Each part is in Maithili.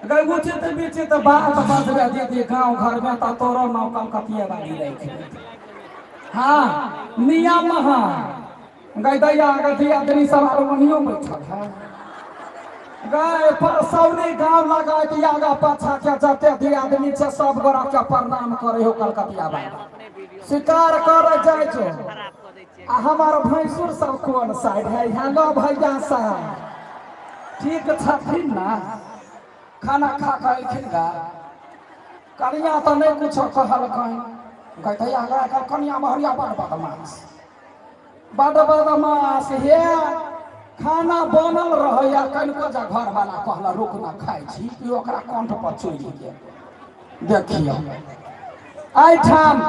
गै उचित विचित बात बजबे दीदी गाँव घर में तऽ तोरो नाम कलकतिये वाली राखि हाँ नियम है गै दैया गै दियादनी सब आरो ओनियो बैठल है गै परसौनी गाँव लगा कि आगा पाछा के जते दियादनी छै सब गोरा के प्रणाम करे हो कलकतिया बाबा स्वीकार करे जाइ छै आ हमर भैंसुर सब कोन साइड है हेलो भैया साहब ठीक छथिन ना खाना खा कऽ एलखिन गा कनिया तऽ नहि कुछो कहलकनि कहै आगा कनिया महरिया बड़ बदमाश बड बदमाश हे खाना बनल रहै आ कनिको जा घरवाला कहला रुक ना खाइ छी कि ओकरा कंठ पर चढ़ि गेल देखियौ एहिठाम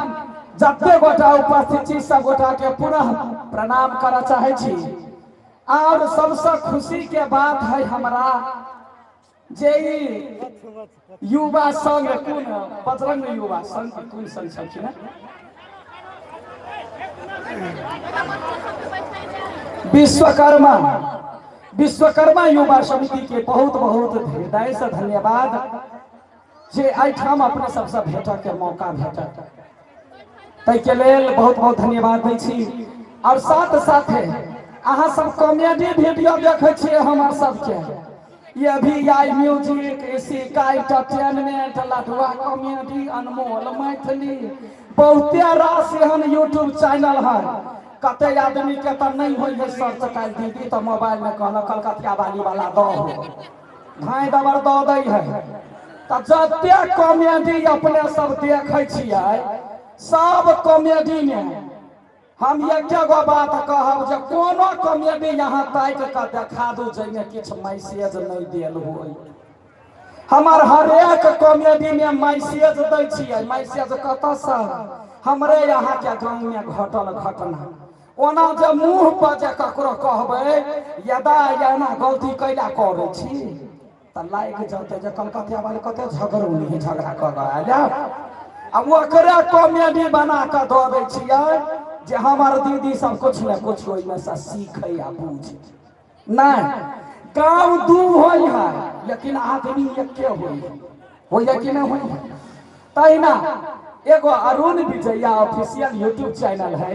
जते गोटा उपस्थित छी सब गोटा के पुनः प्रणाम करऽ चाहै छी और सबसे खुशी के बात है हमरा जे ई युवा संघ कोन बजरंग युवा संघ कोन संघ छलखिन हेँ विश्वकर्मा विश्वकर्मा युवा समिति के बहुत बहुत हृदय से धन्यवाद जे एहिठाम अपने सबसँ भेटऽ के मौका भेटल ताहिके लेल बहुत बहुत धन्यवाद दै छी और साथ साथे अहाँ सब कॉमेडी वीडियो देखै छियै हमर सबके ये भी आई म्यूजिक इसी का एंटरटेनमेंट लडुआ कॉमेडी अनमोल मैथिली बहुते रास एहन यूट्यूब चैनल है कते आदमी के तऽ नहि होइ है सर्च काल्हि दीदी तऽ मोबाइल मे कहलक कलकतिया वाली वाला दहो धाँइ दबर दऽ दै है तऽ जते कॉमेडी अपने सब देखै छियै सब कॉमेडीमे हम एके गो बात कहब जे कोनो कॉमेडी यहाँ ताकि कऽ देखा दू जाहिमे किछु मैसेज नहि देल होय हमर हरेक कॉमेडीमे मैसेज दै छियै मैसेज कतऽसँ हमरे यहाँके गाँवमे घटल घटना ओना जे मुँह पर जे ककरो कहबै यदा एना गलती कैला करै छी तऽ लागि जेतै जे कलकतिया वाले कते झगड़ू नहीं झगड़ा कऽ आयल आ ओकरे कॉमेडी बना कऽ दऽ दै छियै जे हमर दीदी सब कुछ ने कुछ ओहिमे से सीखै आ बुझै नहि गाँव दू होइ है लेकिन आदमी एके होइ है होइए कि नहि होइ है तहिना एगो अरुण विजया ऑफिशियल यूट्यूब चैनल है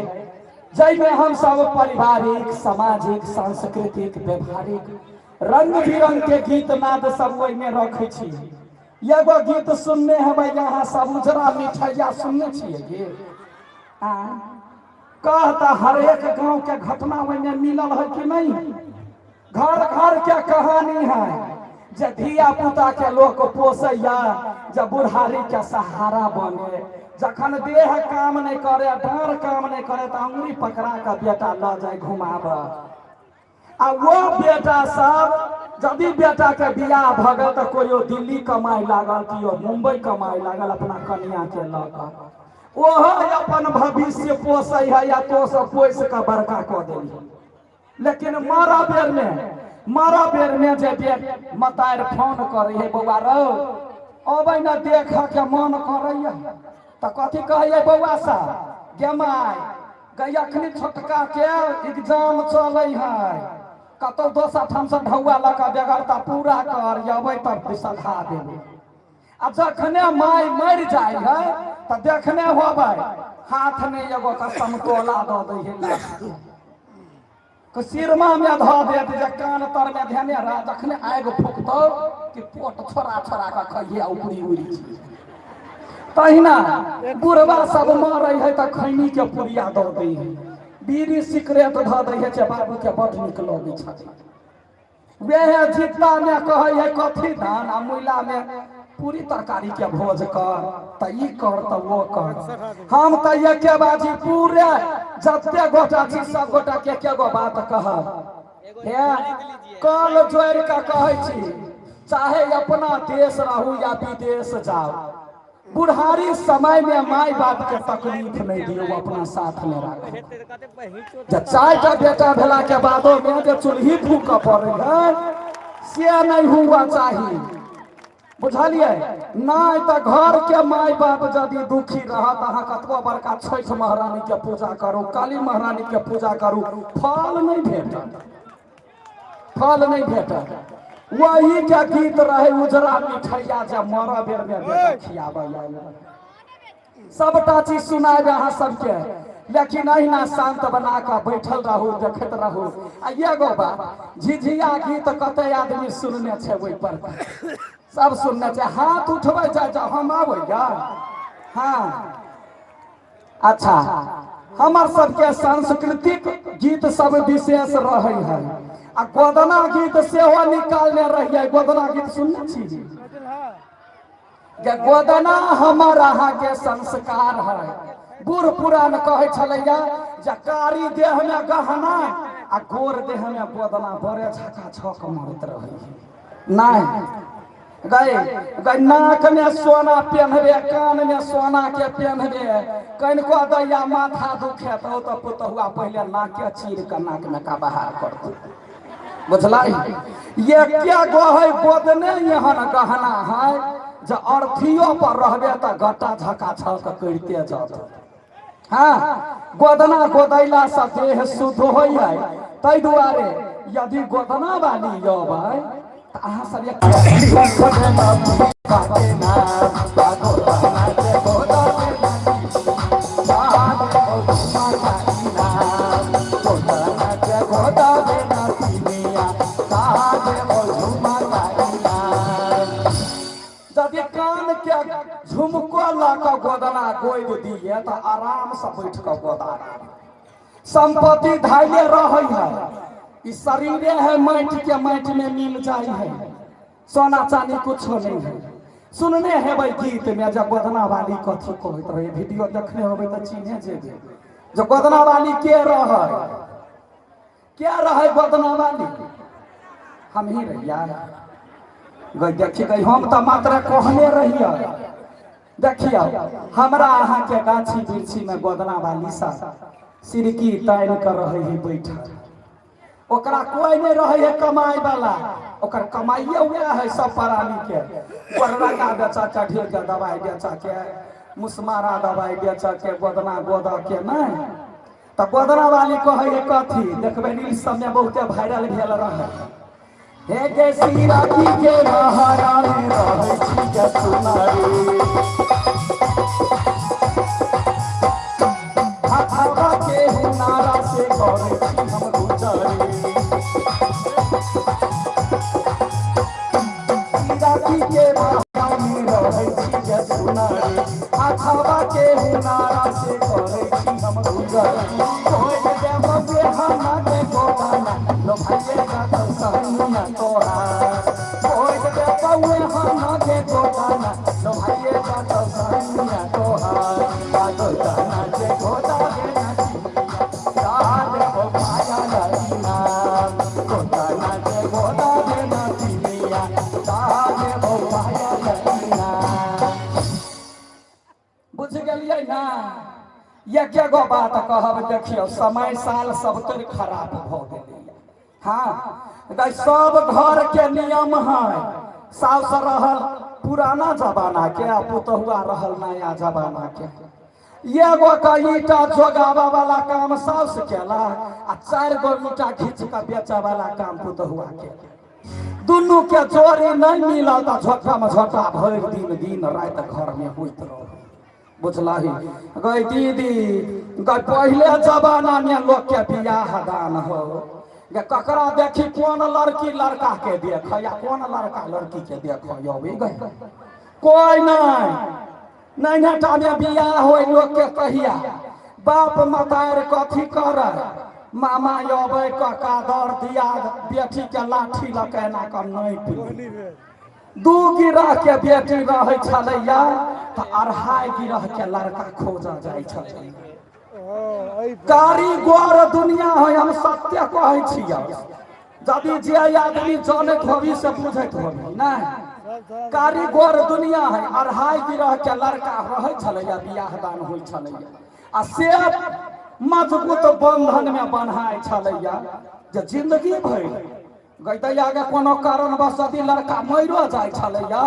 जाहिमे हम सब पारिवारिक सामाजिक सांस्कृतिक व्यवहारिक रंग बिरंग के गीत नाद सब ओहिमे रखै छी एगो गीत सुनने हेबै अहाँ सब उजरा मिठैया सुनने छियै गे आ कह तऽ हरेक गांव के घटना ओहिमे मिलल है कि नहीं घर घर के कहानी है जे धिया पुता के लोक पोसैया जे बुढ़ारी के सहारा बने जखन देह काम नहीं करे डाँड़ काम नहीं करे तऽ अंगुरी पकड़ा के बेटा लऽ जाय घुमाबऽ आ वो बेटा सब यदि बेटा के बियाह भऽ गेल तऽ कोइयो दिल्ली कमाय लागल केओ मुंबई कमाय लागल अपना कनिया के लऽ कऽ ओहो अपन भविष्य पोसै है या तो सब पोसि कऽ बड़का कऽ देली लेकिन मरऽ बेर में मरऽ बेर में जे बे मतारि फोन करै है बौआ रौ अबै ने देखऽ के मन करैया तऽ कथी कहैया बौआ साहब गे माय गै अखनी छोटका के एग्जाम चलै है कतौ दोसर ठाम से ढौआ लऽ कऽ बेगरता पूरा कर अबै तब सधा देबै आ जखने माय मरि जाइ है तऽ देखने होबै हाथ मे एगो के समतोला दऽ दै है लाश के। के सिरमा मे धऽ देत जे कान तर मे धेने रह जखने आगि फुकतौ कि पोट छोड़ा छोड़ा कऽ खइहे आ उपरी उड़ि छी तहिना बुढ़वा सब मरै है तऽ खैनी के पुड़िया दऽ दै है बीड़ी सिगरेट धऽ दै है जे बाबू के बड नीक लगै छथिन वएह जितना कहै है कथी धान आ मुइला में पूरी तरकारी के भोज कर तऽ ई कर तऽ ओ कर हम तऽ एके बाजी पूरे जते गोटा छी सब गोटा के एके गो बात कहब हे कल जोड़ि कऽ कहै छी चाहे अपना देश रहू या विदेश जाउ बुढ़ारी समय में माय बाप के तकलीफ नहीं दियौ अपना साथ में राखू जे चारिटा बेटा भेला के बादो में जे चूल्ही फूकऽ पड़े है से नहीं हुआ चाही बुझलियै नहि तऽ घर के माय बाप यदि दुखी रहत अहाँ कतबो बड़का छठि महारानी के पूजा करू काली महारानी के पूजा करू फल नहीं भेटत फल नहीं भेटत वही के गीत रहे उजरा मिठैया जे मर बेर में बेटा खियाबै आयल रहे। सबटा चीज सुनायब अहाँ सबके, लेकिन अहिना शांत बना कऽ बैठल रहू, देखैत रहू। आ एगो बात, झिझिया गीत कते आदमी सुनने छै? ओहि पर सब सुनने छै। हाथ उठबै जाइ जाउ, हम आबै। हाँ, अच्छा, हमर सबके सांस्कृतिक गीत सब विशेष रहै है आ गोदना गीत सेहो निकालने रहियै। गोदना गीत सुनने छी जे गोदना हमर अहाँके संस्कार है। बूढ़ पुरान कहै छलैया जे कारी देह में गहना आ गोर देह में गोदना, बड़े झका छक मरैत रहै है। नहि गए गए, नाक में सोना पेन्हबे, कान में सोना के पेन्हबे, कनिको दैया माथा दुखे तो तऽ पुतहुआ पहिले नाके चीर के नाक में का बाहर करतौ, बुझलै? ये क्या गो है गोदने एहन गहना है जे अर्थियो पर रहबे तऽ गट्टा झका छक करिते जात। हाँ, गोदना गोदैला से देह शुद्ध होइ है। ताहि दुआरे यदि गोदना वाली अबै तऽ अहाँ सब एक यदि कान के झुमको लऽ कऽ गोदना गोदि दिए तऽ आराम से बैठ कऽ गोदा। संपत्ति धाइले रहै है, ई शरीरे है माटि के, माटि में मिल जाइ है, सोना चांदी कुछो नहीं है। सुनने हेबै गीत में जब गोदना वाली कथी कहैत रहे, वीडियो देखने होबै तऽ चिन्हे जेबै जे गोदना वाली के रहै, के रहै गोदना वाली। हम ही रहिया गई, देखी गई, हम तऽ मात्र कहने रहियै। देखियौ, हमरा अहाँके गाछी वृक्षी में गोदना वाली सा सिरकी तानि कऽ रहै है बैठल। ओकरा कोई नहीं रहे है कमाई वाला, ओकर कमाइए वएह है सब प्राणी के। गोररंगा बेचा के, ढेर के दवाई बेचा के, मुसमारा दवाई बेचा के, गोदना गोद के नहीं तऽ गोदना वाली कहै है कथी, देखबै रील सबमे बहुते वायरल भेल रहै। हे गे सिराकी के महारानी रहै छी गे सुनारी, हाथावा के हुनारा से करै छी हम गुजारी। सिराकी के महारानी रहै छी गे सुनारी, हाथावा के हुनारा से करै छी हम गुजारी। कोई देव बेहाना के गोदाना लो भाइये का सैया तोरा, कोई देव बेहाना के गोदाना लो भाइये का सैया तोहार, आ गोदाना के गोदा के नाचिया दाद हो माया लईना, गोदाना के गोदा के नाचिया दाद हो माया लईना। बुझ गेलियै ना? एके गो बात कहब, देखियौ समय साल सब तोर खराब भऽ गेलै। हाँ गई, सब घर के नियम है, साउस रहल पुराना जमाना के आ पुतहुआ रहल नया जमाना के। एगो के ईटा जोगाबऽ वाला काम साउस केला आ चारि गो ईटा घीच कऽ बेचऽ वाला काम पुतहुआ केला। दुनू के जोड़ी नहीं मिलल तऽ झोटा में झोटा भरि दिन दिन राति घर में होइत रहल, बुझलही गई दीदी? गई पहिले जमाना में लोग के बियाह दान हो गे, ककरा देखी, कोन लड़की लड़का के देख या कोन लड़का लड़की के देख अबै गई, कोई नहीं। नैना टा में बियाह होय लोग के, कहिया बाप मतार कथी करे, मामा अबै कका दर दिया बेटी के लाठी लऽ के एना कऽ नापि लै। दू गिरह के बेटी रहै छलैया तऽ अढ़ाई गिरह के लड़का खोजऽ जाइ छलैया। कारीगर दुनिया है, हम सत्य कहै छियै। यदि जे आदमी जनैत होबी से बुझैत होबी, नहि कारीगर दुनिया है। अढ़ाई गिरह के लड़का रहै छलैया, बियाह दान होइ छलैया आ से मजबूत बंधन में बन्हाइ छलैया जे जिंदगी भरि गैदैया के कोनो कारणवश यदि लड़का मरियो जाइ छलैया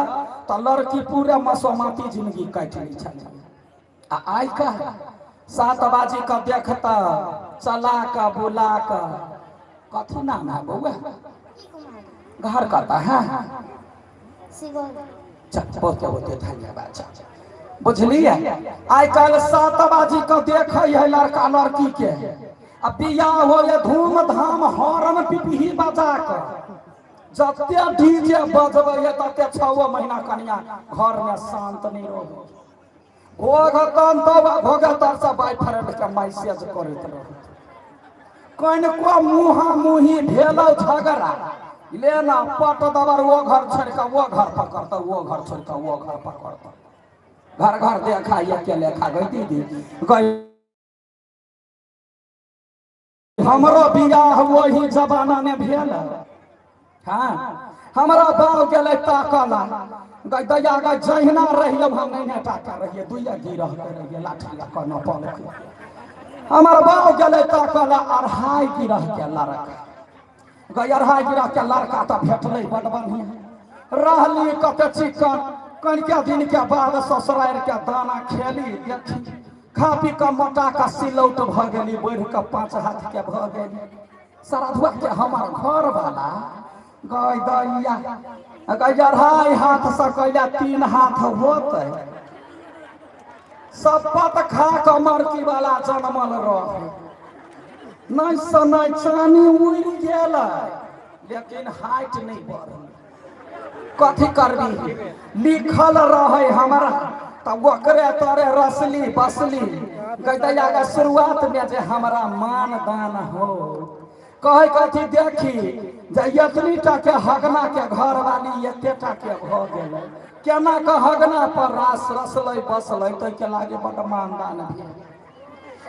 तऽ लड़की पूरे मसोमाती जिंदगी काटि लै छलैया। आ आइ काल्हि 7 बाजी के देखता चला कऽ बुला कऽ, कथी नाम है बौआ? घर कतऽ है? शिवहर। चल, बहुते बहुते धन्यवाद। चल, बुझलियै, आइ काल्हि 7 बाजी के देखै है लड़का लड़की के, आ बियाह होइए धूम धाम, हॉर्न पिपही बजा कऽ, जते डीजे बजबै है तते 6 महीना कनिया घर में शांत नहीं रहै। घोघतन तब घोघतर से बॉयफ्रेंड के मैसेज करैत रहै। कनिको मुँहा मुँही भेलौ झगड़ा, ले ना पट दबर, वो घर छोड़ कऽ वो घर पकड़तौ, वो घर छोड़ कऽ वो घर पकड़तौ। घर घर देखा एके लेखा। गई दीदी गई, हमरो बियाह वही जमाना में भेल। हाँ, हमरा बाप गेलै ताकला गई दैया गई, जहिना रहियो हम नहीं टाका रहिए, दुइया गिरह के रहिए, लाठी लऽ कऽ नपल। हमर बाप गेलै ताकला 2.5 गिरह के लड़का गई। 2.5 गिरह के लड़का तऽ भेटलै, बड बढ़िया रहली, कते चिकन। कनिके दिन के बाद ससुरारि के दाना खेली, देखी खा पी कऽ मोटा कऽ सिलौट भऽ गेली, बढ़ि कऽ 5 हाथ के भऽ गेली। श्राद्धुआ के हमर घर वाला गई दैया गई, 2.5 हाथ से कैला 3 हाथ होतै? सपत खा कऽ मरकी वाला जनमल रहे, नहि से नहि चानी उड़ि गेलै, लेकिन हाइट नहि बढ़ल। कथी करबी, लिखल रहे हमरा तऽ ओकरे तोरे रसली बसली। गैदैया के शुरुआत में जे हमरा मान दान हो, कहे कथी देखी जे एतनी टा के हगना के घर वाली एते टा के भऽ गेलै, केना के हगना पर रास रसलै बसलै, ताहिके लागे बड्ड मान दान भेल।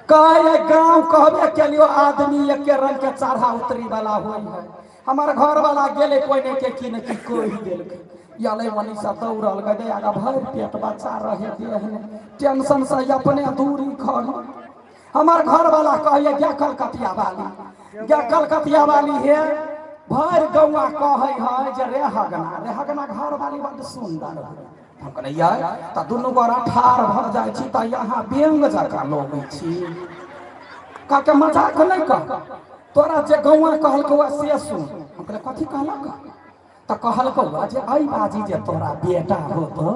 कहे गाँव कहबे केलियो, आदमी एके रंग के चढ़ा उतरी वाला होइ है। हमर घर वाला गेलै, कोई ने के की ने की कहि देलकै, अलै मनीषा दौड़ल गए आगा, भरि पेट बच्चा रहे देह में, टेंशन से अपने दूरी खड़ी। हमर घर वाला कहैया, गे कलकतिया वाली, गे कलकतिया वाली, हे भरि गौआ कहै है जे रे हगना, रे हगना घर वाली बड्ड सुंदर है। हम कहलियै तऽ दुनू गोरा ठाढ़ भऽ जाइ छी तऽ यहाँ बेंग जकाँ लगै छी। कहलकै, मजाक नहि कह, तोरा जे गौआ कहलकौ से सुन। हम कहलियै, कथी कहलक? तऽ कहलकौ जे एहि बाजी जे तोरा बेटा होतौ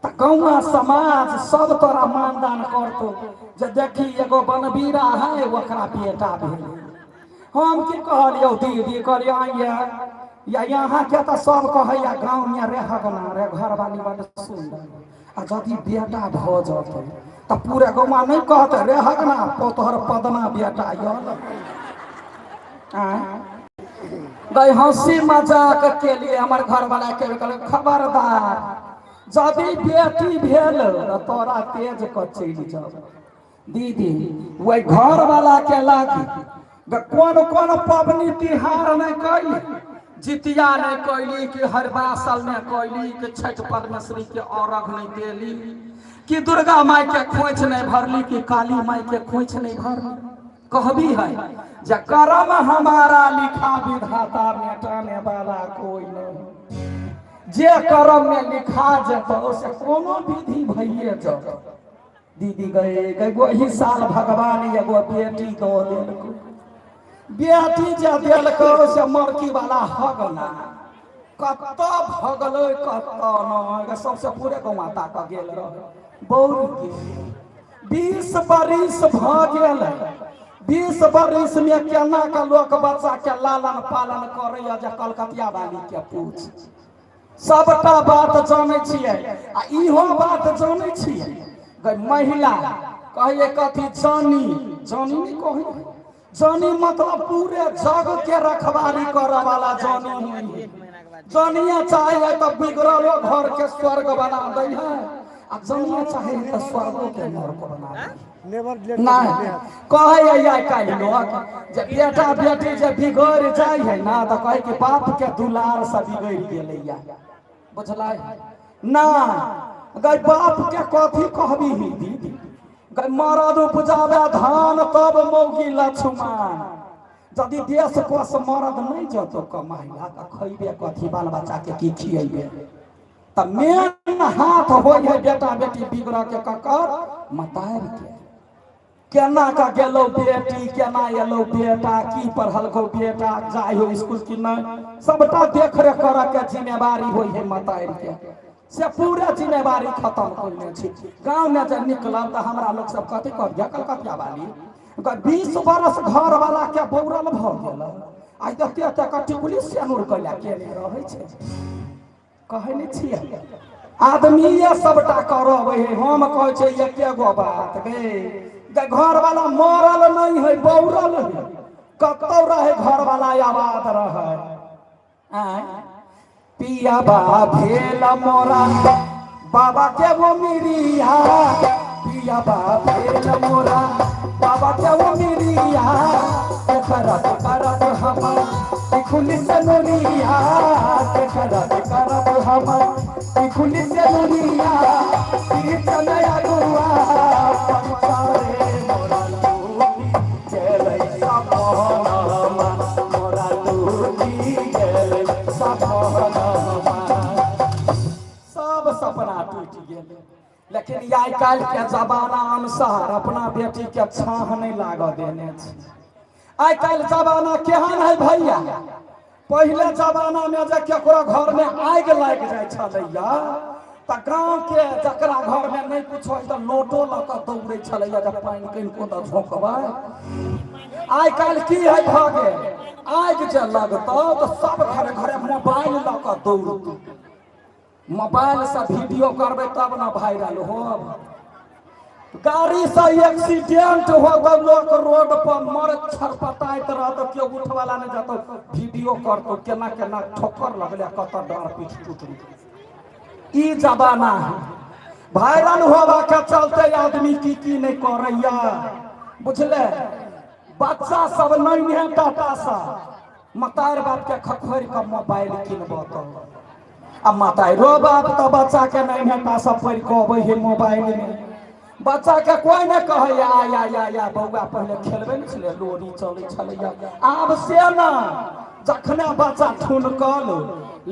तऽ गौआ समाज सब तोरा मानदान करतौ जे देखी एगो बनबीरा है, ओकरा बेटा भेल। हम की कहलियौ दीदी? कहलियै, आइए या यहाँ के तऽ सब कहैया गाँवमे, रे हगना, रे घरवाली बड्ड सुन्दर, आ यदि बेटा भऽ जतै तऽ पूरे गौआ नहि कहतै, रे हगना, तोहर पदना बेटा यल? आँय गई, हंसी मजाक के लिए हमर घरवाला के कहलक, खबरदार, यदि बेटी भेल तऽ तोरा तेज कऽ चलि जाउ। दीदी, वही घर वाला के लागी कोन कोन पबनी तिहार नहीं कैली, जितिया नहीं कैली, कि हरबासल नहीं कैली, कि छठ परमेश्वरी के अर्घ नहीं देली, कि दुर्गा माई के खोइछ नहीं भरली, कि काली माई के खोइछ नहीं भरली। कहबी है जे कर्म हमारा लिखा विधाता, मिटाने वाला कोई नहीं। जे कर्म में लिखा जेतौ से कोनो विधि भइए जतौ। दीदी गए गए, वही साल भगवान एगो बेटी दऽ देलको। बेटी जे देलको से मरकी वाला हगना कतऽ भगलै कतऽ नहि, सबसे पूरे गौ माता के गेल रहे। बौर के 20 बरिस भऽ गेल। 20 बरिस में केना के लोक बच्चा के लालन पालन करैया जे कलकतिया वाली के पूछ। सबटा बात जानै छियै, आ इहो बात जानै छियै गई महिला कहिए कथी जानी, जानी नहीं कही, जानी मतलब पूरे जग के रखवाली करे वाला जानी हुई। जानिए चाहे तो बिगड़लो घर के स्वर्ग बना दै है, आ जानिए चाहे तो स्वर्गो के नरक बना दै है। नहीं कहै आइ काल्हि लोक जे बेटा बेटी जे बिगड़ि जाइ है ना, तऽ कहै कि बाप के दुलार से बिगड़ि गेलैया। बुझलै ना गई, बाप के कथी कहबी ही दीदी गई? मरद उपजावे धान तब मौगी लक्ष्मण। यदि देश कोस मरद नहीं जतो कमाइला तऽ खैबे कथी, बाल बच्चा के की खियेबे? तऽ मेन हाथ होइ है बेटा बेटी बिगड़ के ककर? मतार के। केना कऽ गेलौ बेटी, केना एलौ बेटा, की पढ़लकौ बेटा, जाइ हो स्कूल की नहि, सबटा देखरेख करऽ के जिम्मेवारी होइ है मतारि के। से पूरा जिम्मेवारी खत्म कयने छी। गाँवमे जे निकलब तऽ हमरा लोक सब कहतै करिया कलकतिया वाली 20 बरस घर वाला के बौरल भऽ गेल, आइ एते एते कऽ टिकुली सेनुर कैला केने रहै छै। कहै नहि छियै आदमीए सबटा करबै है। हम कहै छियै एके गो बात गे, जे घरवाला मरल नहि है, बौरल है। कतौ रहे घरवाला आबाद रहे। आँय पियाबा भेल मोरा बाबा के वो मिरिया, पियाबा भेल मोरा बाबा के वो मिरिया, करत करत हमर खुली से नुरिया, करत करत हमर खुली से नुरिया, नया गुआ पंचारे मोरा टूटी गेलै सपनामा, मोरा टूटी गेलै सपनामा। सब सपना टूटि गेलै। लेकिन आइ काल्हि के जमाना अनुसार अपना बेटी के छाह नहि लागऽ देने छै। आइ काल्हि जमाना केहन है भैया? पहिले जमाना में जे केकरो घर में आगि लागि जाइ छलैया तऽ गाँव के जकरा घर में नहि कुछ होइ तऽ लोटो लऽ कऽ दौड़ै छलैया जे पानि कनिको तऽ झोंकबै। आइ काल्हि की है भऽ गेल, आगि जे लगतौ तऽ सब घरे घरे मोबाइल लऽ कऽ दौड़तौ। मोबाइल से वीडियो करबै तब ने वायरल होब। गाड़ी से एक्सीडेंट हो गल, लोक रोड पर मर छरपटाइत रहत, केओ उठवाला नहीं जातो, वीडियो करतो केना केना ठोकर लगले, कत डाँड़ पीठ टूटल। ई जमाना है वायरल होवा के चलते आदमी की की नहीं करैया, बुझले? बच्चा सब नहीं है टाटा सा मतार बाप के खखोरि के मोबाइल किनबतो, आ मतारो बाप तऽ बच्चा के नहीं हेता सब पढ़ि कऽ अबै है मोबाइल में। बच्चा के कोई नहि कहैया आ या या या बौआ, पहिले खेलबै ने छलै, लोरी चलै छलैया, आब से ना। जखने बच्चा ठुनकल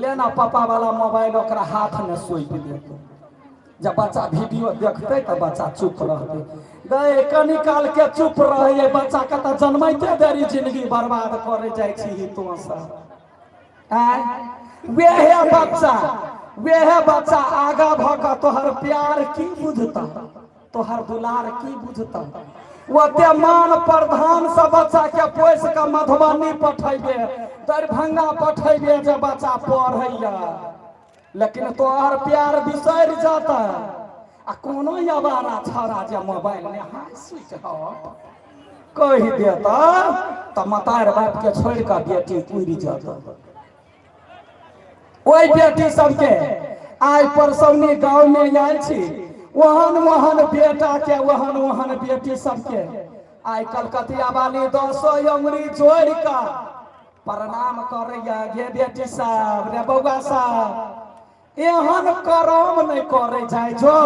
लेना पापा वाला मोबाइल ओकरा हाथ में सौंपि देतै। जब बच्चा वीडियो देखतै तऽ बच्चा चुप रहतै। गए कनी काल के चुप रहैया बच्चा के तऽ जन्मैते देरी जिंदगी बर्बाद करे जाइ छी तो सब। वेहे बच्चा, वेहे बच्चा आगा भऽ कऽ तोहर प्यार की बुझता, तोहर दुलार की बुझता? ओते मान प्रधान से बच्चा के पोसि कऽ मधुबनी पठेबे, दरभंगा पठेबे जे बच्चा पढ़ैया, लेकिन तोहर प्यार बिसरि जाता। आ कोनो अबारा छौड़ा जे मोबाइल में हाय स्विच हट कहि देता तऽ मतार बाप के छोड़ि कऽ बेटी उड़ि जाता। ओहि बेटी सबके आइ परसौनी गाँव में आयल छी, ओहन ओहन बेटा के ओहन ओहन बेटी सबके आइ कलकतिया वाली दसो अंगुरी जोड़ि कऽ प्रणाम करैया, गे बेटी साहब रे बौआ साहब, एहन करम नहि करे जाइ जो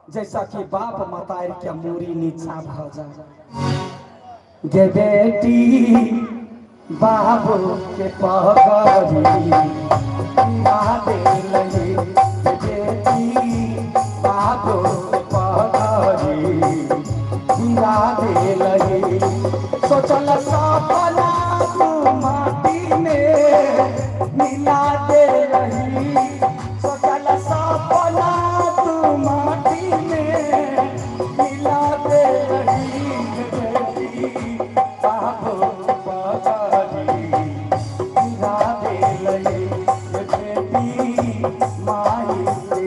जैसा कि बाप मतारि के मूड़ी नीचा भऽ जाए। गे बेटी बाबू के पगड़ी गिरा देलही, बेटी बाबू के पगड़ी गिरा देलही, सोचल सपना तू माटी में मिला देलही, सोचल सपना तू माटी में मिला देलही, बेटी बाबू पगड़ी गिरा देलही, बेटी माई के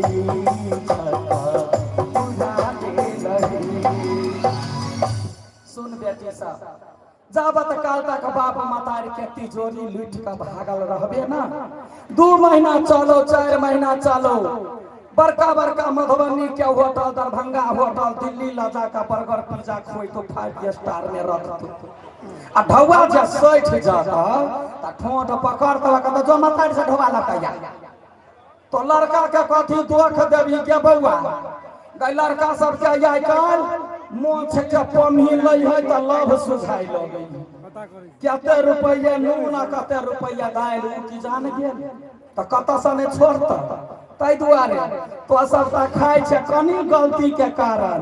इज्जत उड़ा देलही। सुन बेटी सब, जाबत काल तक बाप मतार के तिजोरी लूट के भागल रहबे ना, 2 महीना चलो, 4 महीना चलो, बड़का बड़का मधुबनी के होटल, दरभंगा होटल, दिल्ली ल जाकर बर्गर पिज्जा खोइतो, 5 स्टार में रखतो, आ ढौआ जे सठि जाता त ठोंठ पकड़ तलक त जो मतार से ढौआ लटैया। तो लड़का के कथी दोख देबी के बौआ? गई लड़का सबके आइ काल्हि मोछ के पम्ही लै है तऽ लभ सुझाइ लगै है। कते रुपैआ नून आ कते रुपैआ दालि ओ की जान गेल, तऽ कतऽसँ नहि छोड़तै। ताहि दुआरे तो सब तऽ खाइ छै कनि गलती के कारण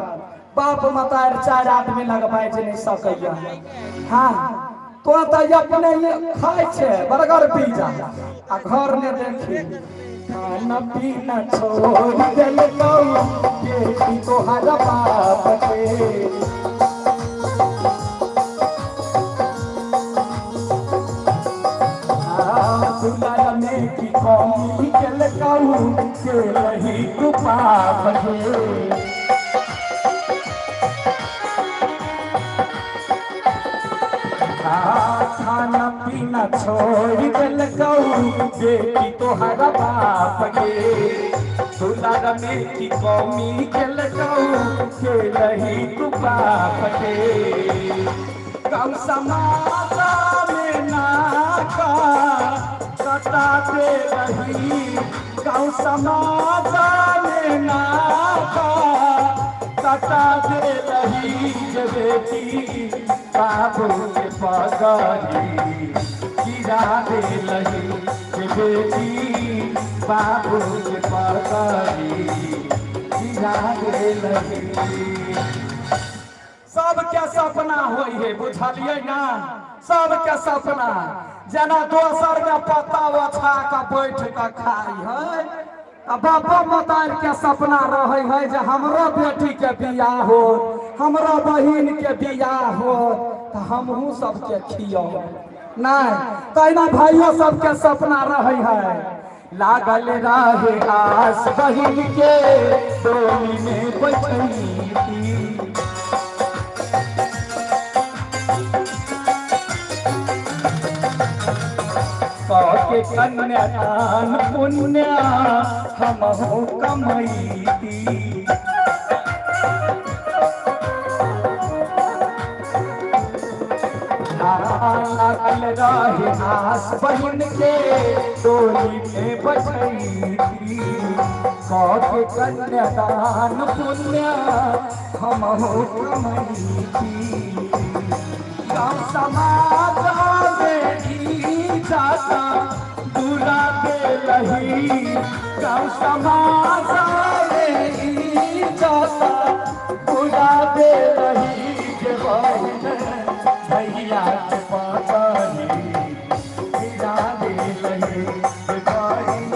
बाप मतार 4 आदमी लग बाजि नहि सकैया। हाँ, तो तऽ अपने खाइ छै बर्गर पिज्जा आ घर ने देखी खाना पीना छोड़ देलकौ बेटी तोहर बाप के। दुलार में की कमी केलकौ के रही तू पाप के। खाना पीना छोड़ देलकौ बेटी तोहर बाप के। दुलार में की कमी केलकौ के रही तू पाप के। गाँव समाज में नाका कटाते रही, गाँव समाज में नाका कटाते रही जे बेटी बाबू के पगड़ी गिरा दे रही, जे बेटी बाबू के पगड़ी गिरा दे रही। सबके सपना होइ है, बुझलियै ना? सबके सपना जेना दोसर में पत्ता ओछा के बैठ के खाइ है, आ बापो मतार के सपना रहे है जे हमरो बेटी के बियाह हो, हमरो बहिन के बियाह हो, तऽ हमहूँ सबके खियौ। नहीं तहिना भाइयों सबके सपना रहे है। लागल रहे आस बहिन के डोली में बैठैती। के कन्यादान पुण्य हमहु कमैती। लागल रहे आस बहिन के डोली में बैठैती। के कन्यादान पुण्य हमहु कमैती। गाँव समाज में ई जाता बुरा दे रही, गाँव समाज में ई जाता बुरा दे रही, जे बहिन भैया के पगड़ी गिरा दे रही, जे बहिन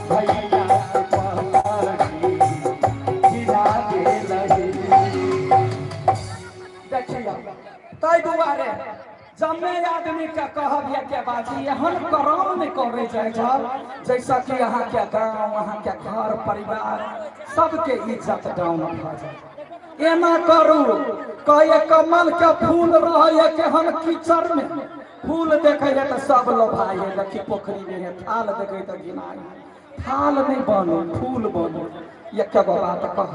भैया के पगड़ी गिरा दे रही। देखियौ, ताहि दुआरे जम्मे आदमी के कहब ये के बाजी एहन करम नहि करे जाइ छल जैसा कि अहाँ के गाँव, अहाँ के घर परिवार सबके इज्जत डाउन भऽ जाय। एना करू कहे कमल के फूल रहे केहन कीचड़ में, फूल देखे है तऽ सब लोभाइ है, देखी पोखरी में है, थाल देखे तऽ घिनाइ है। थाल नहीं बनो, फूल बनो। एक गो बात कह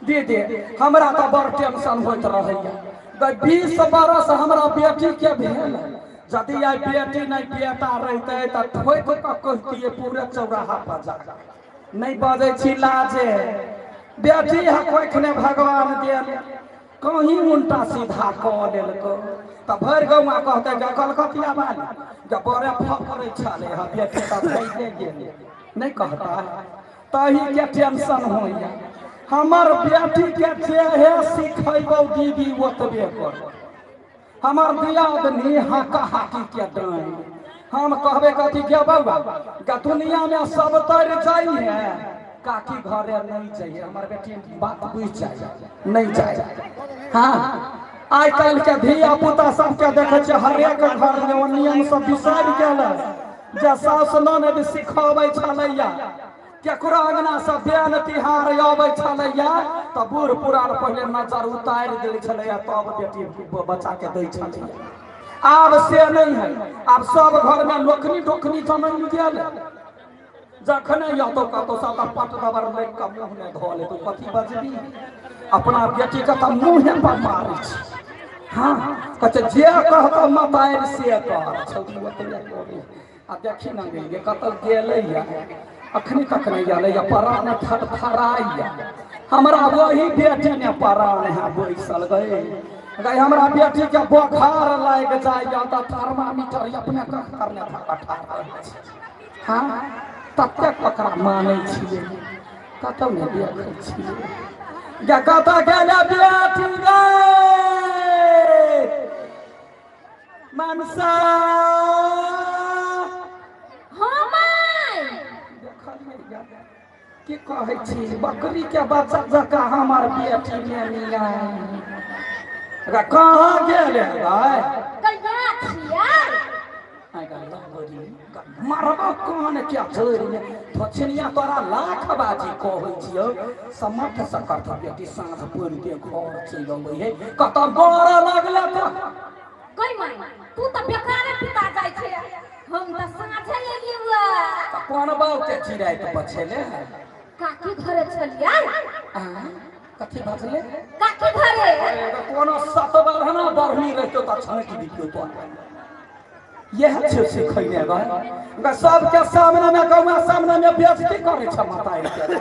दीदी, हमरा तऽ बड़ टेंशन होइत रहैया। 20 बरस हमरा बेटी के भेल, यदि आइ बेटी नहीं बेटा रहते तऽ ठोकि कऽ कहतियै पूरे चौराहा पर जा। नहीं बजै छी लाजे, बेटी है कोखने भगवान देल, कहीं उल्टा सीधा कऽ लेलको तऽ भरि गौआ कहतै जे कलकतिया बाली जे बड़े फकरै छलै हँ, बेटी तऽ भइए गेल। नहीं कहता? तही के टेंशन होइया। हमर बेटी के जेहे सिखेबौ दीदी ओतबे कर। हमर दियादनी हाका हाकी के डाइन, हम कहबे कथी के बौआ गा दुनिया में सब तर जाइ है, काकी घरे नहीं जाइए। हमर बेटी बात बुझ जाए, नहीं जाए। हाँ, आइ काल्हि के धिया पुता सबके देखै छियै हरेक घर में ओ नियम सब बिसरि गेल जे सास ननद सिखबै छलैया। केकरो अंगना से बेन तिहार अबै छलैया तऽ बूढ़ पुरान पहिले नजर उतारि दै छलैया, तब बेटी बच्चा के दै छलैया। आब से नहीं है, आब सब घर में लोकनी टोकनी जमि गेल। जखने यतो कतो सब पट दबर लग के मुँह में धऽ लेतौ, कथी बजबी? अपना बेटी के तऽ मुँहे पर मारै छै। हाँ, कहै जे कहतौ मतारि से कर, छौड़ी ओतबे करै। आ देखी ना गेलियै कतऽ गेलैया, अखनी तक नहि गेलैया, परान थरथराइया। हमरा वही बेटी ने परान है बैसल गए गए। हमरा बेटी के बोखार लागि जाइया तऽ थर्मामीटर अपने करने ठाढ़ छै। हाँ, ततेक ओकरा मानै छियै, कतौ नहि देखै छियै। गे कतऽ गेले बेटी गे मनसा हाँ माय देखलियै गे की कहै छी बकरी के बच्चा जकाँ हमर बेटी नेमिया एकरा कहाँ गेल भाय कहिया छियै मरबो कान के जड़ि धोछनिया तोरा लाख बाजी कहै छियौ समर्थ से करथ बेटी साँझ पड़िते घर चलि अबै है कतऽ गोर लगले तऽ गई माय तू तऽ बेकारे पिता जाइ छै हम तऽ साँझे एलियै हुआ तऽ कोन बाउ के चिराइत बछेले काकी घरे छलियै आँय कथी बजले काकी घरे कोनो सत बरहना बढ़नी रहितो तऽ छाँटि दितियौ तोरा इएह छै सिखैने गए सबके सामने में गौआ सामने में बेइज्जती करै छै माता के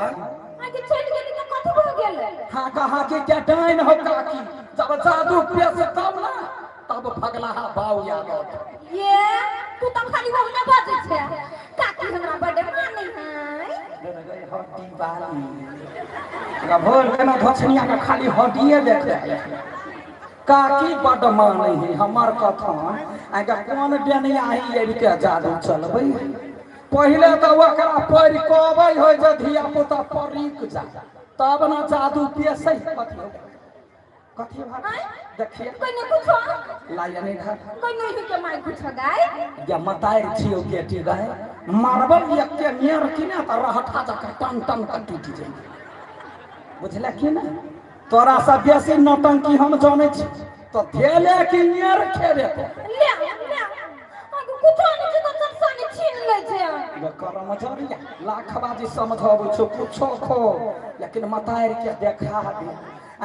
आगे चलि गेली तऽ कथी भऽ गेलै हाँ कहा के क्या डाइन हो काकी जब जादू पेश तब ना तब भगलाहा बाऊ यादव ये तू तऽ खाली ओहने बजै छै काकी हमरा बड्ड मानै है हड्डी बाली भोर केना धोछनिया के खाली हड्डिए देखे काकी बड्ड मानै है हमर कथन आगे कोन डेनिया ही आबि के जादू चलबै है पहिले तऽ ओकरा पढ़ि कहबै होइ जे धिया पुता परीक जा तब ने जादू पेसै कथी हो कथी भात देखिए कोई नहीं कुछो लाया नहीं घर कोई नहीं के माय कुछो गाय या मतारि छियौ बेटी गाय मारबल एके मेर कि ने तऽ रहठा जकाँ टन टन कऽ टूटि जाइ बुझले कि ने तोरा से बेसी नौटंकी हम जानै छी तऽ धेले कि मेर खेबे तो ले ले आगू कुछो नहीं छै तऽ चरसानी छीन लै छै करम जरिया लाखबाजी समझाबै छौ कुछो खो लेकिन मतारि के देखा दे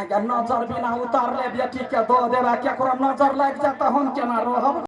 आगे नजर बिना उतारले बेटी के दऽ देबा केकरो नजर लागि जाए तऽ हम केना रहब।